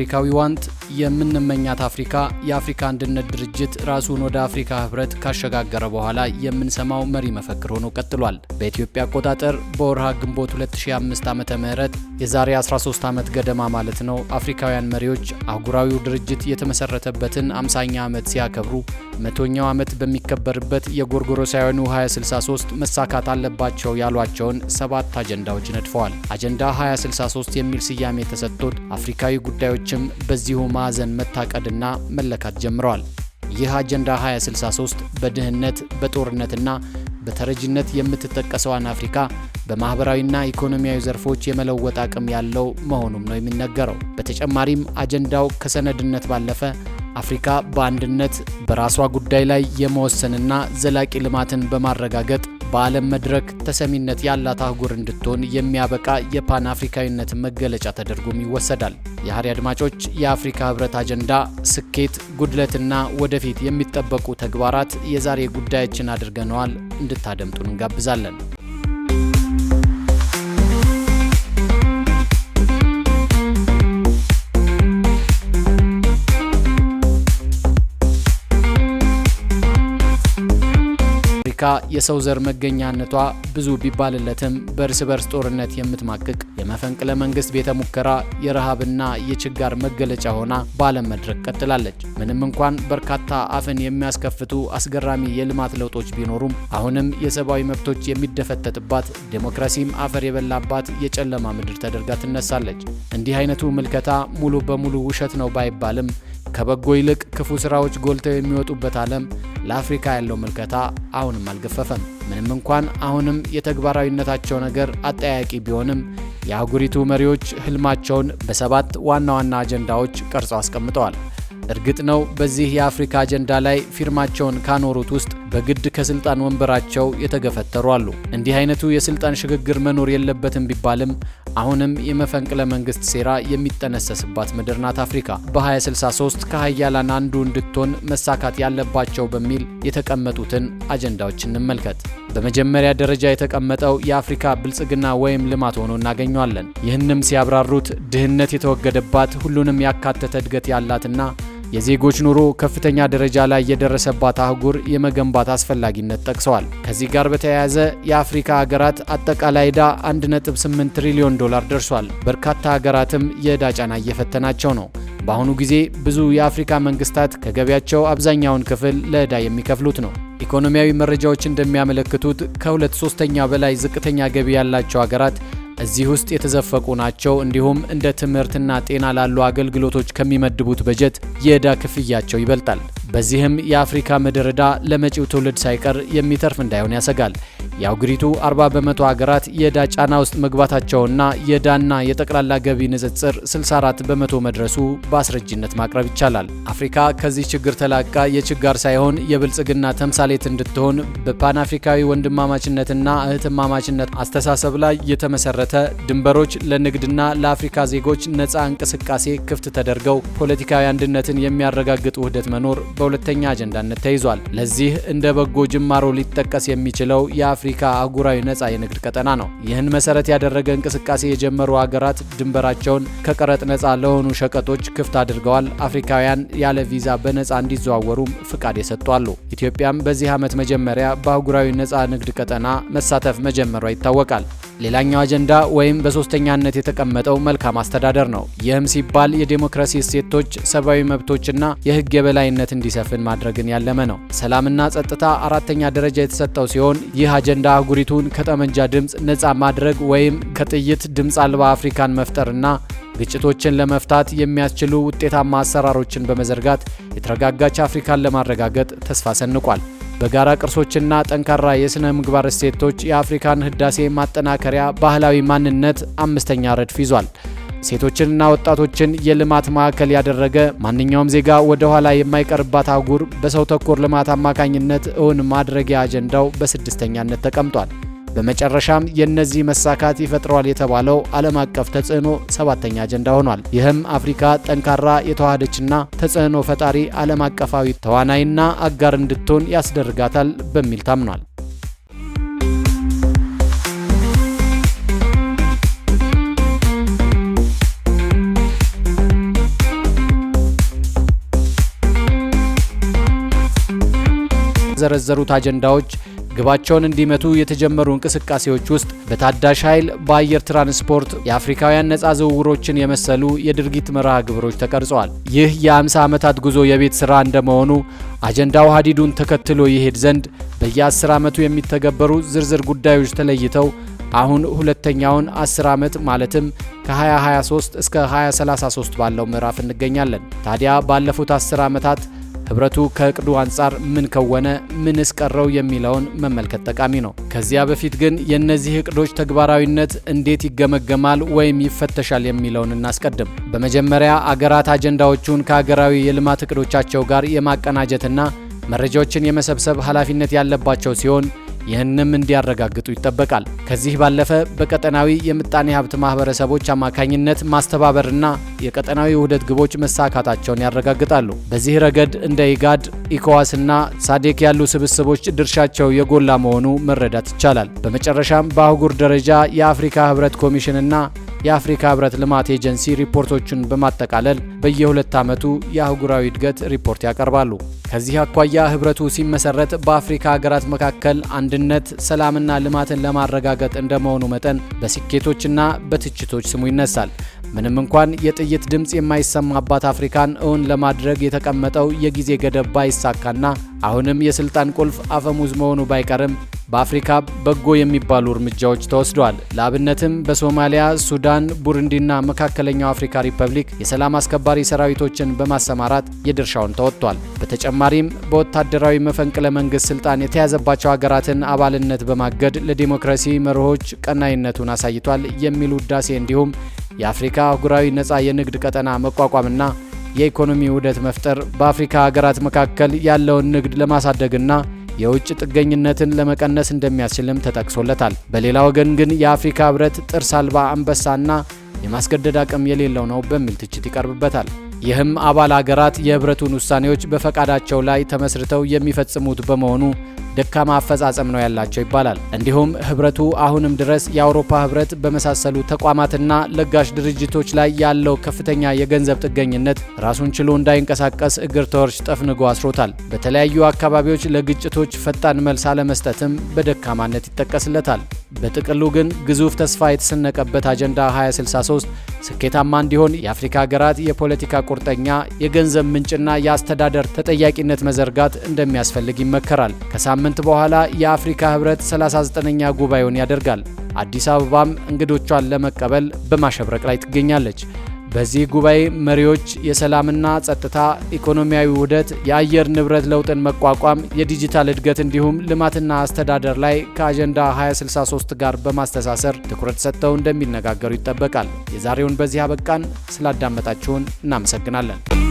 Africa We Want የምንመኛት አፍሪካ የአፍሪካ አንድነት ድርጅት ራሱን ወደ አፍሪካ ህብረት ካሸጋገረ በኋላ የምንሰማው መሪ መፈክር ሆኖ ቀጥሏል። በኢትዮጵያ አቆጣጠር በወርሃ ግንቦት 2005 ዓ.ም፣ የዛሬ 13 ዓመት ገደማ ማለት ነው፣ አፍሪካውያን መሪዎች አህጉራዊው ድርጅት የተመሰረተበትን 50ኛ ዓመት ሲያከብሩ 100ኛው ዓመት በሚከበርበት የጎርጎሮሳውያኑ 2063 መሳካት አለባቸው ያሏቸውን ሰባት አጀንዳዎች ነድፈዋል። አጀንዳ 2063 የሚል ስያሜ ተሰጥቶት አፍሪካዊ ጉዳዮችም በዚሁ ማዕዘን መታቀድና መለካት ጀምረዋል። ይህ አጀንዳ 2063 በድህነት፣ በጦርነትና በተረጂነት የምትጠቀሰዋን አፍሪካ በማህበራዊና ኢኮኖሚያዊ ዘርፎች የመለወጥ አቅም ያለው መሆኑም ነው የሚነገረው። በተጨማሪም አጀንዳው ከሰነድነት ባለፈ አፍሪካ በአንድነት በራሷ ጉዳይ ላይ የመወሰንና ዘላቂ ልማትን በማረጋገጥ በዓለም መድረክ ተሰሚነት ያላት አህጉር እንድትሆን የሚያበቃ የፓን አፍሪካዊነት መገለጫ ተደርጎም ይወሰዳል። የሀሪ አድማጮች፣ የአፍሪካ ህብረት አጀንዳ ስኬት፣ ጉድለትና ወደፊት የሚጠበቁ ተግባራት የዛሬ ጉዳያችን አድርገነዋል። እንድታደምጡን እንጋብዛለን። አፍሪካ የሰው ዘር መገኛነቷ ብዙ ቢባልለትም በእርስ በርስ ጦርነት የምትማቅቅ፣ የመፈንቅለ መንግስት ቤተ ሙከራ፣ የረሃብና የችጋር መገለጫ ሆና በዓለም መድረክ ቀጥላለች። ምንም እንኳን በርካታ አፍን የሚያስከፍቱ አስገራሚ የልማት ለውጦች ቢኖሩም አሁንም የሰብአዊ መብቶች የሚደፈጠጥባት፣ ዴሞክራሲም አፈር የበላባት የጨለማ ምድር ተደርጋ ትነሳለች። እንዲህ አይነቱ ምልከታ ሙሉ በሙሉ ውሸት ነው ባይባልም ከበጎ ይልቅ ክፉ ስራዎች ጎልተው የሚወጡበት ዓለም ለአፍሪካ ያለው ምልከታ አሁንም አልገፈፈም። ምንም እንኳን አሁንም የተግባራዊነታቸው ነገር አጠያያቂ ቢሆንም የአህጉሪቱ መሪዎች ህልማቸውን በሰባት ዋና ዋና አጀንዳዎች ቀርጸው አስቀምጠዋል። እርግጥ ነው በዚህ የአፍሪካ አጀንዳ ላይ ፊርማቸውን ካኖሩት ውስጥ በግድ ከስልጣን ወንበራቸው የተገፈተሩ አሉ። እንዲህ አይነቱ የስልጣን ሽግግር መኖር የለበትም ቢባልም አሁንም የመፈንቅለ መንግስት ሴራ የሚጠነሰስባት ምድር ናት አፍሪካ። በ2063 ከሀያላን አንዱ እንድትሆን መሳካት ያለባቸው በሚል የተቀመጡትን አጀንዳዎች እንመልከት። በመጀመሪያ ደረጃ የተቀመጠው የአፍሪካ ብልጽግና ወይም ልማት ሆኖ እናገኘዋለን። ይህንም ሲያብራሩት ድህነት የተወገደባት፣ ሁሉንም ያካተተ እድገት ያላትና የዜጎች ኑሮ ከፍተኛ ደረጃ ላይ የደረሰባት አህጉር የመገንባት አስፈላጊነት ጠቅሰዋል። ከዚህ ጋር በተያያዘ የአፍሪካ ሀገራት አጠቃላይ ዕዳ 1.8 ትሪሊዮን ዶላር ደርሷል። በርካታ ሀገራትም የዕዳ ጫና እየፈተናቸው ነው። በአሁኑ ጊዜ ብዙ የአፍሪካ መንግስታት ከገቢያቸው አብዛኛውን ክፍል ለዕዳ የሚከፍሉት ነው። ኢኮኖሚያዊ መረጃዎች እንደሚያመለክቱት ከሁለት ሶስተኛ በላይ ዝቅተኛ ገቢ ያላቸው ሀገራት እዚህ ውስጥ የተዘፈቁ ናቸው። እንዲሁም እንደ ትምህርትና ጤና ላሉ አገልግሎቶች ከሚመድቡት በጀት የዕዳ ክፍያቸው ይበልጣል። በዚህም የአፍሪካ ምድር ዕዳ ለመጪው ትውልድ ሳይቀር የሚተርፍ እንዳይሆን ያሰጋል። የአህጉሪቱ 40% ሀገራት የዕዳ ጫና ውስጥ መግባታቸውና የዕዳና የጠቅላላ ገቢ ንጽጽር 64% መድረሱ በአስረጂነት ማቅረብ ይቻላል። አፍሪካ ከዚህ ችግር ተላቃ የችጋር ሳይሆን የብልጽግና ተምሳሌት እንድትሆን በፓን አፍሪካዊ ወንድማማችነትና እህትማማችነት አስተሳሰብ ላይ የተመሰረተ፣ ድንበሮች ለንግድና ለአፍሪካ ዜጎች ነፃ እንቅስቃሴ ክፍት ተደርገው ፖለቲካዊ አንድነትን የሚያረጋግጥ ውህደት መኖር በሁለተኛ አጀንዳነት ተይዟል። ለዚህ እንደ በጎ ጅማሮ ሊጠቀስ የሚችለው የአፍሪካ አህጉራዊ ነፃ የንግድ ቀጠና ነው። ይህን መሰረት ያደረገ እንቅስቃሴ የጀመሩ ሀገራት ድንበራቸውን ከቀረጥ ነፃ ለሆኑ ሸቀጦች ክፍት አድርገዋል። አፍሪካውያን ያለ ቪዛ በነፃ እንዲዘዋወሩም ፍቃድ የሰጡ አሉ። ኢትዮጵያም በዚህ ዓመት መጀመሪያ በአህጉራዊ ነፃ ንግድ ቀጠና መሳተፍ መጀመሯ ይታወቃል። ሌላኛው አጀንዳ ወይም በሶስተኛነት የተቀመጠው መልካም አስተዳደር ነው። ይህም ሲባል የዴሞክራሲ እሴቶች፣ ሰብአዊ መብቶችና የህግ የበላይነት እንዲሰፍን ማድረግን ያለመ ነው። ሰላምና ጸጥታ አራተኛ ደረጃ የተሰጠው ሲሆን ይህ አጀንዳ አህጉሪቱን ከጠመንጃ ድምፅ ነፃ ማድረግ ወይም ከጥይት ድምፅ አልባ አፍሪካን መፍጠርና ግጭቶችን ለመፍታት የሚያስችሉ ውጤታማ አሰራሮችን በመዘርጋት የተረጋጋች አፍሪካን ለማረጋገጥ ተስፋ ሰንቋል። በጋራ ቅርሶችና ጠንካራ የስነ ምግባር እሴቶች የአፍሪካን ህዳሴ ማጠናከሪያ ባህላዊ ማንነት አምስተኛ ረድፍ ይዟል። ሴቶችንና ወጣቶችን የልማት ማዕከል ያደረገ፣ ማንኛውም ዜጋ ወደ ኋላ የማይቀርባት አህጉር በሰው ተኮር ልማት አማካኝነት እውን ማድረጊያ አጀንዳው በስድስተኛነት ተቀምጧል። በመጨረሻም የእነዚህ መሳካት ይፈጥረዋል የተባለው ዓለም አቀፍ ተጽዕኖ ሰባተኛ አጀንዳ ሆኗል። ይህም አፍሪካ ጠንካራ፣ የተዋሃደችና ተጽዕኖ ፈጣሪ ዓለም አቀፋዊ ተዋናይና አጋር እንድትሆን ያስደርጋታል በሚል ታምኗል። የተዘረዘሩት አጀንዳዎች ግባቸውን እንዲመቱ የተጀመሩ እንቅስቃሴዎች ውስጥ በታዳሽ ኃይል፣ በአየር ትራንስፖርት፣ የአፍሪካውያን ነፃ ዝውውሮችን የመሰሉ የድርጊት መርሃ ግብሮች ተቀርጸዋል። ይህ የ50 ዓመታት ጉዞ የቤት ስራ እንደመሆኑ አጀንዳው ሀዲዱን ተከትሎ ይሄድ ዘንድ በየ10 ዓመቱ የሚተገበሩ ዝርዝር ጉዳዮች ተለይተው አሁን ሁለተኛውን 10 ዓመት ማለትም ከ2023 እስከ 2033 ባለው ምዕራፍ እንገኛለን። ታዲያ ባለፉት 10 ዓመታት ህብረቱ ከእቅዱ አንጻር ምን ከወነ፣ ምንስ ቀረው የሚለውን መመልከት ጠቃሚ ነው። ከዚያ በፊት ግን የእነዚህ እቅዶች ተግባራዊነት እንዴት ይገመገማል ወይም ይፈተሻል የሚለውን እናስቀድም። በመጀመሪያ አገራት አጀንዳዎቹን ከሀገራዊ የልማት እቅዶቻቸው ጋር የማቀናጀትና መረጃዎችን የመሰብሰብ ኃላፊነት ያለባቸው ሲሆን ይህንም እንዲያረጋግጡ ይጠበቃል። ከዚህ ባለፈ በቀጠናዊ የምጣኔ ሀብት ማህበረሰቦች አማካኝነት ማስተባበርና የቀጠናዊ ውህደት ግቦች መሳካታቸውን ያረጋግጣሉ። በዚህ ረገድ እንደ ኢጋድ፣ ኢኮዋስና ሳዴክ ያሉ ስብስቦች ድርሻቸው የጎላ መሆኑ መረዳት ይቻላል። በመጨረሻም በአህጉር ደረጃ የአፍሪካ ህብረት ኮሚሽንና የአፍሪካ ህብረት ልማት ኤጀንሲ ሪፖርቶችን በማጠቃለል በየ2 ዓመቱ የአህጉራዊ እድገት ሪፖርት ያቀርባሉ። ከዚህ አኳያ ህብረቱ ሲመሰረት በአፍሪካ ሀገራት መካከል አንድነት፣ ሰላምና ልማትን ለማረጋገጥ እንደመሆኑ መጠን በስኬቶችና በትችቶች ስሙ ይነሳል። ምንም እንኳን የጥይት ድምፅ የማይሰማባት አፍሪካን እውን ለማድረግ የተቀመጠው የጊዜ ገደብ ባይሳካና አሁንም የስልጣን ቁልፍ አፈሙዝ መሆኑ ባይቀርም በአፍሪካ በጎ የሚባሉ እርምጃዎች ተወስደዋል። ለአብነትም በሶማሊያ፣ ሱዳን፣ ቡሩንዲና መካከለኛው አፍሪካ ሪፐብሊክ የሰላም አስከባሪ ሰራዊቶችን በማሰማራት የድርሻውን ተወጥቷል። በተጨማሪም በወታደራዊ መፈንቅለ መንግስት ስልጣን የተያዘባቸው ሀገራትን አባልነት በማገድ ለዲሞክራሲ መርሆች ቀናይነቱን አሳይቷል የሚል ውዳሴ እንዲሁም የአፍሪካ አህጉራዊ ነፃ የንግድ ቀጠና መቋቋምና የኢኮኖሚ ውህደት መፍጠር በአፍሪካ ሀገራት መካከል ያለውን ንግድ ለማሳደግና የውጭ ጥገኝነትን ለመቀነስ እንደሚያስችልም ተጠቅሶለታል። በሌላ ወገን ግን የአፍሪካ ህብረት ጥርስ አልባ አንበሳና የማስገደድ አቅም የሌለው ነው በሚል ትችት ይቀርብበታል። ይህም አባል ሀገራት የህብረቱን ውሳኔዎች በፈቃዳቸው ላይ ተመስርተው የሚፈጽሙት በመሆኑ ደካማ አፈጻጸም ነው ያላቸው ይባላል። እንዲሁም ህብረቱ አሁንም ድረስ የአውሮፓ ህብረት በመሳሰሉ ተቋማትና ለጋሽ ድርጅቶች ላይ ያለው ከፍተኛ የገንዘብ ጥገኝነት ራሱን ችሎ እንዳይንቀሳቀስ እግር ተወርች ጠፍንጎ አስሮታል። በተለያዩ አካባቢዎች ለግጭቶች ፈጣን መልስ አለመስጠትም በደካማነት ይጠቀስለታል። በጥቅሉ ግን ግዙፍ ተስፋ የተሰነቀበት አጀንዳ 2063 ስኬታማ እንዲሆን የአፍሪካ ሀገራት የፖለቲካ ቁርጠኛ፣ የገንዘብ ምንጭና የአስተዳደር ተጠያቂነት መዘርጋት እንደሚያስፈልግ ይመከራል። ከሳምንት በኋላ የአፍሪካ ህብረት 39ኛ ጉባኤውን ያደርጋል። አዲስ አበባም እንግዶቿን ለመቀበል በማሸብረቅ ላይ ትገኛለች። በዚህ ጉባኤ መሪዎች የሰላምና ጸጥታ፣ ኢኮኖሚያዊ ውህደት፣ የአየር ንብረት ለውጥን መቋቋም፣ የዲጂታል እድገት እንዲሁም ልማትና አስተዳደር ላይ ከአጀንዳ 2063 ጋር በማስተሳሰር ትኩረት ሰጥተው እንደሚነጋገሩ ይጠበቃል። የዛሬውን በዚህ አበቃን። ስላዳመጣችሁን እናመሰግናለን።